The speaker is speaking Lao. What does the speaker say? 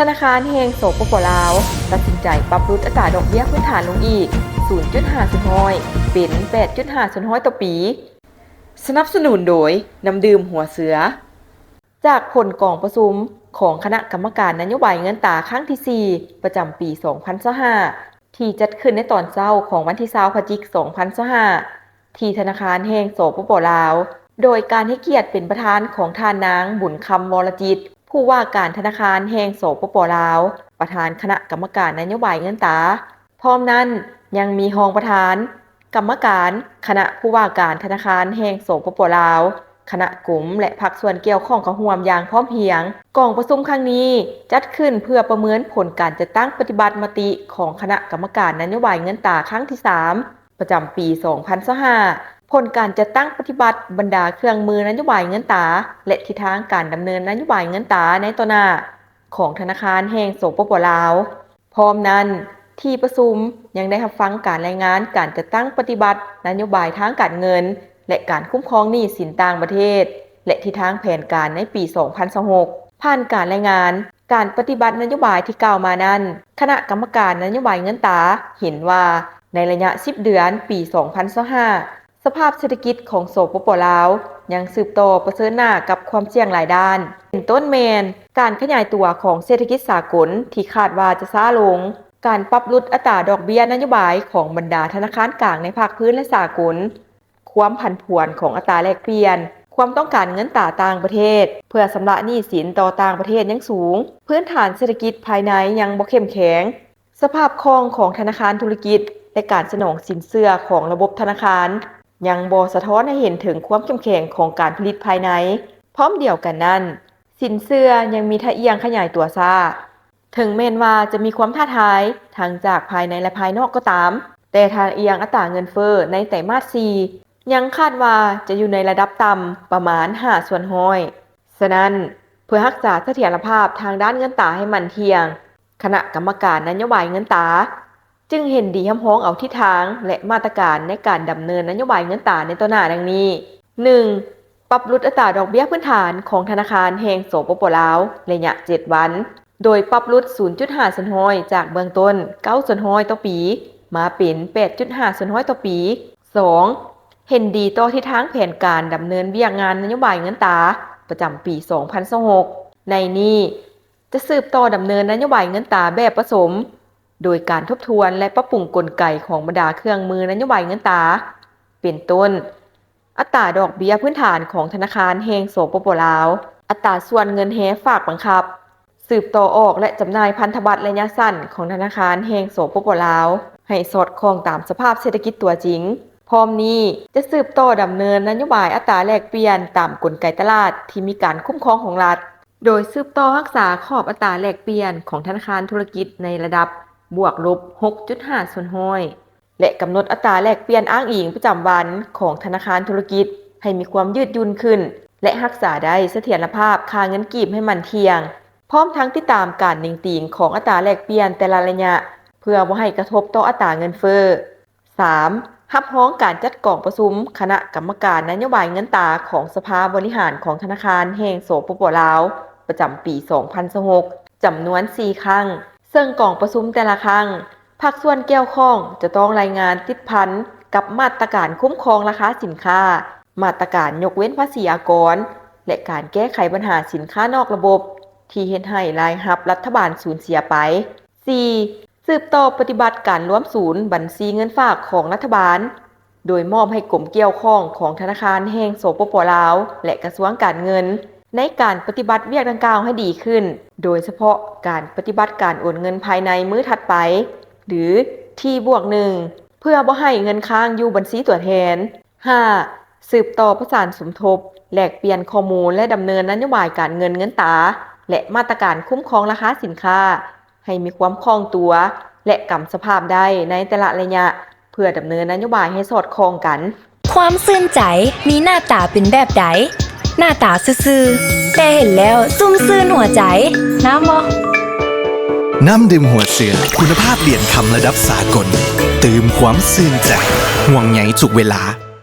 ທະນາຄານແຫ່ງ ສປປ ລາວ ຕັດສິນໃຈປັບຫຼຸດອັດຕາດອກເບ້ຍພື້ນຖານລົງອີກ ສູນຈຸດຫ້າສ່ວນຮ້ອຍ ເປັນ ແປດຈຸດຫ້າສ່ວນຮ້ອຍຕໍ່ປີ. ສະໜັບສະໜູນໂດຍ ນ້ຳດື່ມຫົວເສືອ. ຈາກຜົນກອງປະຊຸມຂອງຄະນະກຳມະການນະໂຍບາຍເງິນຕາຄັ້ງທີສີ່ ປະຈຳປີສອງພັນຊາວຫ້າ ທີ່ຈັດຂຶ້ນໃນຕອນເຊົ້າຂອງວັນທີຊາວ ພະຈິກ ສອງພັນຊາວຫ້າ ທີ່ທະນາຄານແຫ່ງ ສປປ ລາວ ໂດຍການໃຫ້ກຽດເປັນປະທານຂອງທ່ານນາງ ບຸນຄຳ ວໍລະຈິດ ຜູ້ວ່າການທະນາຄານແຫ່ງ ສປປ ລາວ, ປະທານຄະນະກຳມະການນະໂຍບາຍເງິນຕາ. ພ້ອມນັ້ນຍັງມີຮອງປະທານ, ກຳມະການຄະນະຜູ້ວ່າການທະນາຄານແຫ່ງ ສປປ ລາວ, ຄະນະກົມ ແລະ ພາກສ່ວນກ່ຽວຂ້ອງເຂົ້າຮ່ວມຢ່າງພ້ອມພຽງ. ກອງປະຊຸມຄັ້ງນີ້ຈັດຂຶ້ນເພື່ອປະເມີນຜົນການຈັດຕັ້ງປະຕິບັດມະຕິຂອງຄະນະກຳມະການນະໂຍບາຍເງິນຕາຄັ້ງທີສາມ ປະຈຳປີສອງພັນຊາວຫ້າ, ຜົນການຈັດຕັ້ງປະຕິບັດບັນດາເຄື່ອງມືນະໂຍບາຍເງິນຕາ ແລະ ທິດທາງການດຳເນີນນະໂຍບາຍເງິນຕາໃນຕໍ່ໜ້າຂອງທະນາຄານແຫ່ງ ສປປ ລາວ. ພ້ອມນັ້ນ, ທີ່ປະຊຸມຍັງໄດ້ຮັບຟັງການລາຍງານການຈັດຕັ້ງປະຕິບັດນະໂຍບາຍທາງການເງິນ ແລະ ການຄຸ້ມຄອງໜີ້ສິນຕ່າງປະເທດ ແລະ ທິດທາງແຜນການໃນປີສອງພັນຊາວຫົກ. ຜ່ານການລາຍງານການປະຕິບັດນະໂຍບາຍທີ່ກ່າວມານັ້ນ, ຄະນະກຳມະການນະໂຍບາຍເງິນຕາເຫັນວ່າ ໃນໄລຍະສິບເດືອນປີສອງພັນຊາວຫ້າ ສະພາບເສດຖະກິດຂອງ ສປປ ລາວ ຍັງສືບຕໍ່ປະເຊີນໜ້າກັບຄວາມສ່ຽງຫຼາຍດ້ານ, ເປັນຕົ້ນແມ່ນການຂະຫຍາຍຕົວຂອງເສດຖະກິດສາກົນທີ່ຄາດວ່າຈະຊ້າລົງ, ການປັບຫຼຸດອັດຕາດອກເບ້ຍນະໂຍບາຍຂອງບັນດາທະນາຄານກາງໃນພາກພື້ນ ແລະ ສາກົນ, ຄວາມຜັນຜວນຂອງອັດຕາແລກປ່ຽນ, ຄວາມຕ້ອງການເງິນຕາຕ່າງປະເທດເພື່ອຊຳລະໜີ້ສິນຕໍ່ຕ່າງປະເທດຍັງສູງ, ພື້ນຖານເສດຖະກິດພາຍໃນຍັງບໍ່ເຂັ້ມແຂງ, ສະພາບຄ່ອງຂອງທະນາຄານທຸລະກິດ ແລະ ການສະໜອງສິນເຊື່ອຂອງລະບົບທະນາຄານ ຍັງບໍ່ສະທ້ອນໃຫ້ເຫັນເຖິງຄວາມເຂັ້ມແຂງຂອງການຜະລິດພາຍໃນ. ພ້ອມດຽວກັນນັ້ນ, ສິນເຊື່ອຍັງມີທ່າອ່ຽງຂະຫຍາຍຕົວຊ້າ, ເຖິງແມ່ນວ່າຈະມີຄວາມທ້າທາຍທັງຈາກພາຍໃນ ແລະ ພາຍນອກກໍຕາມ, ແຕ່ທ່າອ່ຽງອັດຕາເງິນເຟີ້ໃນໄຕມາດສີ່ ຍັງຄາດວ່າຈະຢູ່ໃນລະດັບຕ່ຳປະມານຫ້າສ່ວນຮ້ອຍ. ສະນັ້ນ, ເພື່ອຮັກສາສະຖຽນລະພາບທາງດ້ານເງິນຕາໃຫ້ໝັ້ນທ່ຽງ, ຄະນະກຳມະການນະໂຍບາຍເງິນຕາ ຈຶ່ງເຫັນດີຮັບຮອງເອົາທິດທາງ ແລະ ມາດຕະການໃນການດຳເນີນນະໂຍບາຍເງິນຕາໃນຕໍ່ໜ້າດັ່ງນີ້: ໜຶ່ງ, ປັບຫຼຸດອັດຕາດອກເບ້ຍພື້ນຖານຂອງທະນາຄານແຫ່ງ ສປປ ລາວ ໄລຍະເຈັດວັນ, ໂດຍປັບຫຼຸດສູນຈຸດຫ້າສ່ວນຮ້ອຍຈາກເບື້ອງຕົ້ນເກົ້າສ່ວນຮ້ອຍຕໍ່ປີ ມາເປັນແປດຈຸດຫ້າສ່ວນຮ້ອຍຕໍ່ປີ. ສອງ, ເຫັນດີຕໍ່ທິດທາງແຜນການດຳເນີນວຽກງານນະໂຍບາຍເງິນຕາປະຈຳປີສອງພັນຊາວຫົກ. ໃນນີ້ ຈະສືບຕໍ່ດຳເນີນນະໂຍບາຍເງິນຕາແບບປະສົມ, ໂດຍການທົບທວນ ແລະ ປັບປຸງກົນໄກຂອງບັນດາເຄື່ອງມືນະໂຍບາຍເງິນຕາ, ເປັນຕົ້ນ ອັດຕາດອກເບ້ຍພື້ນຖານຂອງທະນາຄານແຫ່ງ ສປປ ລາວ, ອັດຕາສ່ວນເງິນແຮຝາກບັງຄັບ, ສືບຕໍ່ອອກ ແລະ ຈຳໜ່າຍພັນທະບັດໄລຍະສັ້ນຂອງທະນາຄານແຫ່ງ ສປປ ລາວ ໃຫ້ສອດຄ່ອງຕາມສະພາບເສດຖະກິດຕົວຈິງ. ພ້ອມນີ້ ຈະສືບຕໍ່ດຳເນີນນະໂຍບາຍອັດຕາແລກປ່ຽນຕາມກົນໄກຕະຫຼາດທີ່ມີການຄຸ້ມຄອງຂອງລັດ, ໂດຍສືບຕໍ່ຮັກສາຂອບອັດຕາແລກປ່ຽນຂອງທະນາຄານທຸລະກິດໃນລະດັບບວກລົບຫົກຈຸດຫ້າສ່ວນຮ້ອຍ ແລະ ກຳນົດອັດຕາແລກປ່ຽນອ້າງອີງປະຈຳວັນຂອງທະນາຄານທຸລະກິດໃຫ້ມີຄວາມຍືດຫຍຸ່ນຂຶ້ນ ແລະ ຮັກສາໄດ້ສະຖຽນລະພາບຄ່າເງິນກີບໃຫ້ໝັ້ນທ່ຽງ, ພ້ອມທັງຕິດຕາມການເໜັງຕີງຂອງອັດຕາແລກປ່ຽນແຕ່ລະໄລຍະ ເພື່ອບໍ່ໃຫ້ກະທົບຕໍ່ອັດຕາເງິນເຟີ້. ສາມ, ຮັບຮອງການຈັດກອງປະຊຸມຄະນະກຳມະການນະໂຍບາຍເງິນຕາຂອງສະພາບໍລິຫານຂອງທະນາຄານແຫ່ງ ສປປ ລາວ ປະຈຳປີສອງພັນຊາວຫົກ ຈຳນວນສີ່ຄັ້ງ, ເຊິ່ງກອງປະຊຸມແຕ່ລະຄັ້ງ ພາກສ່ວນກ່ຽວຂ້ອງຈະຕ້ອງລາຍງານຕິດພັນກັບມາດຕະການຄຸ້ມຄອງລາຄາສິນຄ້າ, ມາດຕະການຍົກເວັ້ນພາສີອາກອນ ແລະ ການແກ້ໄຂບັນຫາສິນຄ້ານອກລະບົບທີ່ເຮັດໃຫ້ລາຍຮັບລັດຖະບານສູນເສຍໄປ. ສີ່, ສືບຕໍ່ປະຕິບັດການລວມສູນບັນຊີເງິນຝາກຂອງລັດຖະບານ, ໂດຍມອບໃຫ້ກົມກ່ຽວຂ້ອງຂອງທະນາຄານແຫ່ງ ສປປ ລາວ ແລະ ກະຊວງການເງິນ ໃນການປະຕິບັດວຽກດັ່ງກ່າວໃຫ້ດີຂຶ້ນ, ໂດຍສະເພາະການປະຕິບັດການໂອນເງິນພາຍໃນມື້ຖັດໄປ ຫຼື ທີບວກໜຶ່ງ ເພື່ອບໍ່ໃຫ້ເງິນຄ້າງຢູ່ບັນຊີຕົວແທນ. ຫ້າ, ສືບຕໍ່ປະສານສົມທົບ, ແລກປ່ຽນຂໍ້ມູນ ແລະ ດຳເນີນນະໂຍບາຍການເງິນເງິນຕາ ແລະ ມາດຕະການຄຸ້ມຄອງລາຄາສິນຄ້າ ໃຫ້ມີຄວາມຄ່ອງຕົວ ແລະ ກຳສະພາບໄດ້ໃນແຕ່ລະໄລຍະ ເພື່ອດຳເນີນນະໂຍບາຍໃຫ້ສອດຄ່ອງກັນ. ຄວາມຊື່ນໃຈມີໜ້າຕາເປັນແບບໃດ? ໜ້າຕາຊື່ໆ ແຕ່ເຫັນແລ້ວຊຸ່ມຊື່ນຫົວໃຈ. ງາມບໍ່? ນ້ຳດື່ມຫົວເສືອ ຄຸນນະພາບຫຼຽນຄຳລະດັບສາກົນ, ຕື່ມຄວາມຊື່ນໃຈ, ຫ່ວງໃຍທຸກເວລາ.